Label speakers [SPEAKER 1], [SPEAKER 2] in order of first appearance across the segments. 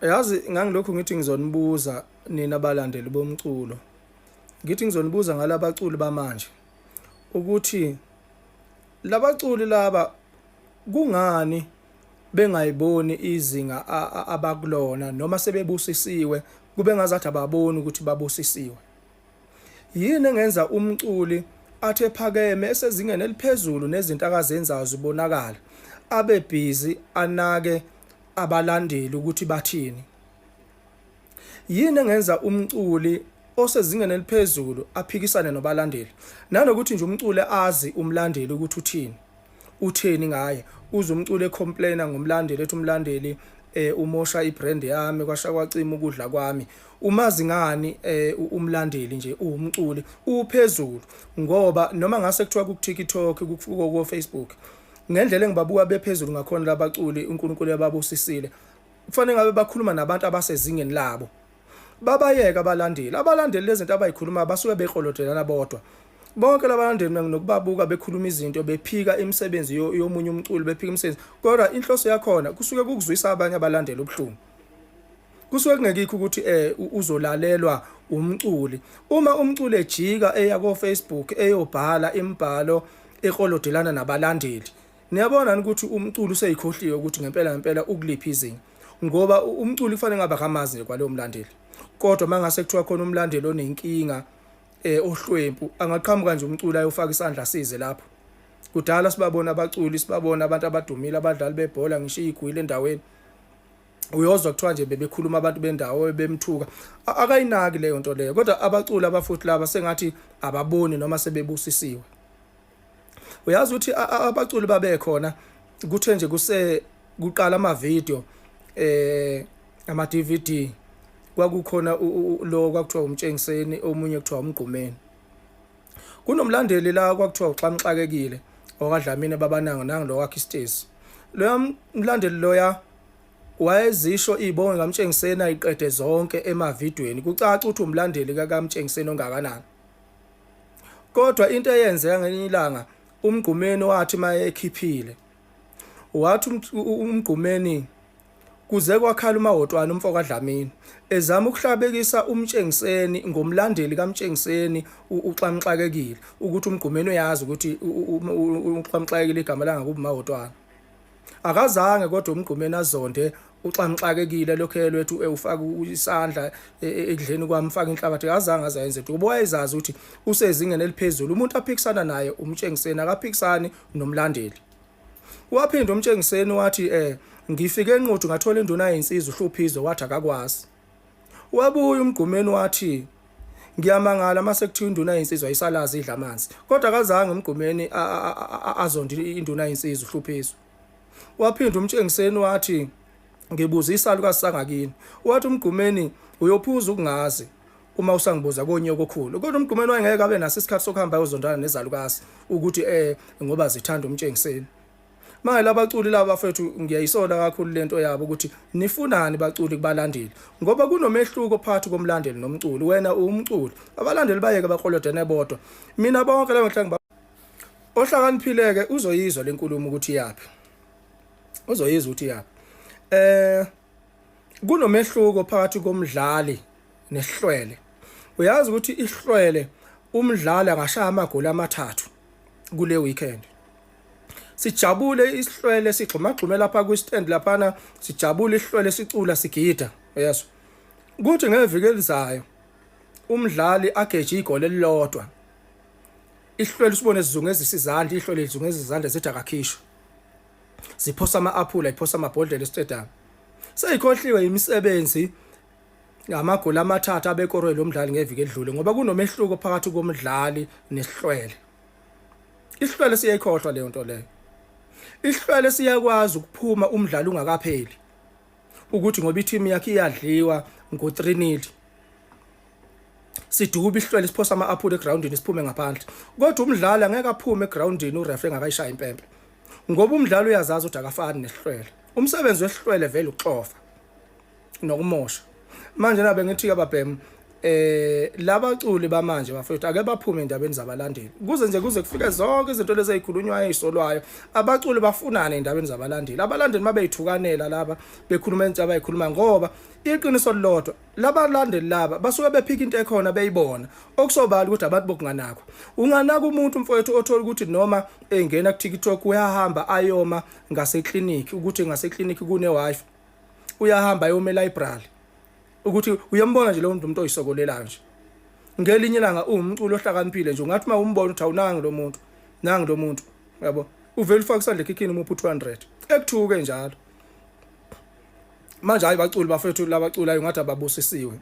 [SPEAKER 1] Yazi ngangilokhu ngithi ngizonibuza nina balandeli bomculo. Ngithi ngizonibuza ngalabaculi bamanje ukuthi labaculi laba kungani bengayiboni izinga abakulona noma sebebusisiwe kube ngazathi ababoni ukuthi babusisiwe. Yini engenza umculi athi ephakeme esezingeni eliphezulu nezinto akazenzayo zibonakala abe busy anake abalandeli ukuthi bathini? Yini engenza umculi osezingeni eliphezulu aphikisane nobalandeli? Nanokuthi nje umculi azi umlandeli ukuthi uthini, utheni ngaye. Uze umculi ecomplaina ngomlandeli ethi umlandeli umosha ibrand yami kwasha kwacima ukudla kwami. Umazi ngani umlandeli nje uwumculi uphezulu ngoba noma ngase kuthiwa ku TikTok ku Facebook ngendlela engibabuka bephezulu ngakhona labaculi uNkulunkulu yababusisile kufanele ngabe bakhuluma nabantu abasezingeni labo babayeka abalandeli abalandeli lezinto abayikhuluma basuke bekrolodelana bodwa bonke labalandeli mina nginokubabuka bekhuluma izinto bephika imisebenzi yomunye umculi bephika imisebenzi kodwa inhloso yakhona kusuke kukuzwisa abanye abalandeli ubuhlungu kusuke kungekikho ukuthi uzolalelwa umculi uma umculi ejika eya ko Facebook eyobhala imibhalo ekrolodelana nabalandeli niyabona ukuthi umculi useyikhohliwe ukuthi ngempela ngempela ukuliphi izinga ngoba umculi kufanele ngabe akamazi nje kwalowo mlandeli kodwa mangase kuthiwa khona umlandeli onenkinga ohlwempu angaqhamuka nje umculi ayofaka isandla size lapho kudala sibabona abaculi sibabona abantu abadumile abadlali bebhola ngisho igwile endaweni uyozwa kuthiwa nje bebekhuluma abantu bendawo bemthuka akayinaki leyo nto leyo kodwa abaculi abafuthi laba sengathi ababoni noma sebebusisiwe uyazi ukuthi abaculi babekhona kuthe nje kuse kuqala ama video ama DVD kwakukhona lo kwakuthiwa umtshengiseni omunye kuthiwa umgqumeni kunomlandeli la kwakuthiwa uxamxakekile okaDlamini babanango nangu lo wakhe isitezi loya mlandeli loya wayezisho izibongo kaMtshengiseni ayiqede zonke emavidweni kucaca ukuthi umlandeli kaMtshengiseni ongakanani kodwa into eyenzeka ngelinye ilanga umgqumeni wathi maye ekhiphile wathi umgqumeni kuze kwakhala umahotwana umfo kaDlamini ezama ukuhlabekisa umtshengiseni ngomlandeli kaMtshengiseni uxamxakekile ukuthi umgqumeni uyazi ukuthi uxamxakekile igama langakuba umahotwana akazange kodwa umgqumeni azonde uxamxakekile lokho elwethu ewufaka isandla ekudleni kwami ufaka inhlabathi akazange azayenze into ngoba wayezazi ukuthi usezingeni eliphezulu umuntu aphikisana naye umtshengiseni akaphikisani nomlandeli Waphinda umtshengiseni wathi ngifike enquthu ngathola induna yezinsizwa uHluphizwe wathi akakwazi. Wabuya umgqumeni wathi ngiyamangala mase kuthiwa induna yezinsizwa ayisalazi idla amanzi. Kodwa akazange umgqumeni azonde induna yezinsizwa uHluphizwe. Waphinda umtshengiseni wathi ngibuza isalukazi sangakini. Wathi umgqumeni uyophuza ukungazi uma usangibuza konyoko okhulu kodwa umgqumeni wayengeke abe naso isikhathi sokuhamba ayozondana nezalukazi ukuthi ngoba zithanda umtshengiseni manje labaculi laba bafethu ngiyayisola kakhulu lento yabo ukuthi nifunani baculi kubalandeli ngoba kunomehluko phakathi komlandeli nomculi wena uwumculi abalandeli bayeke bakolodene bodwa mina bonke laba ngihlanga ohlakaniphileke uzoyizwa lenkulumo ukuthi iyaphi uzoyizwa ukuthi iyaphi kunomehluko phakathi komdlali nesihlwele uyazi ukuthi isihlwele umdlali angashaya amagoli amathathu kule weekend sijabule isihlwele sigxumagxume lapha kwi stand laphana sijabule isihlwele sicula sigida uyezwa kuthi ngeviki elizayo umdlali ageje igoli elilodwa isihlwele usibone sizungeza izandla ihlwele lizungeza izandla zithi akakhishwe ziphosa ama-aphula iphosa amabhodlela estadium seyikhohliwe imisebenzi ngamagoli amathathu abekorwe lo mdlali ngeviki edlule ngoba kunomehluko phakathi komdlali nesihlwele isihlwele siyayikhohlwa leyo nto leyo isihlwele siyakwazi ukuphuma umdlali ungakapheli ukuthi ngoba i-team yakhe iyadliwa ngo-3-0 siduba isihlwele siphosa ama-aphula egroundini siphume ngaphandle kodwa umdlali angeke aphume egroundini ureferee engakayishaya impempe ngoba umdlali uyazazi ukuthi akafani nesihlwele umsebenzi wesihlwele vele ukuxofa nokumosha manje nabe ngithi ke babhemu eh labaculi bamanje bafethu ake baphume endabeni zabalandeli kuze nje kuze kufike zonke izinto lezi ezikhulunywayo ezisolwayo abaculi bafunane endabeni zabalandeli abalandeli mabeyithukanela laba bekhuluma into abayikhuluma ngoba iqiniso lilodwa labalandeli laba basuke bephika into ekhona beyibona okusobala ukuthi abantu bokunganakwa unganaka umuntu mfowethu othola ukuthi noma engena ku TikTok uyahamba ayoma ngase clinic ukuthi ngase clinic kune wifi uyahamba ayoma e library ukuthi uyambona nje lo muntu umuntu oyisokolelayo nje ngelinye ilanga uwumculo ohlakaniphile nje ungathi uma umbona ukuthi awunangi lo muntu nangi lo muntu yabo uvele ufake isandla ekhikhini umuphi u-200 ekuthuke njalo manje hayi baculi bafethu labaculayo ngathi ababusisiwe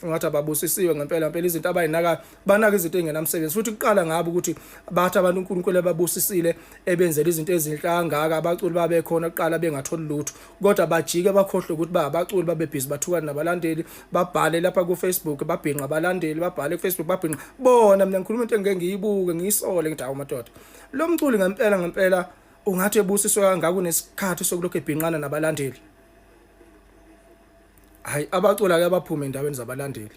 [SPEAKER 1] ngathi ababusisiwe ngempela ngempela izinto abayinakayo banaka izinto ezingenamsebenzi futhi kuqala ngabo ukuthi bathi abantu uNkulunkulu ebabusisile ebenzela izinto ezinhle kangaka abaculi babekhona kuqala bengatholi lutho kodwa bajike bakhohlwe ukuthi ba abaculi babe busy bathukana nabalandeli babhale lapha ku Facebook babhinqa abalandeli babhale ku Facebook babhinqa bona mina ngikhuluma into engeke ngiyibuke ngiyisole ngithi awu madoda lo mculi ngempela ngempela ungathi ebusiswe kangaka unesikhathi sokulokhu ebhinqana nabalandeli hayi abacula ke abaphume endaweni zabalandeli.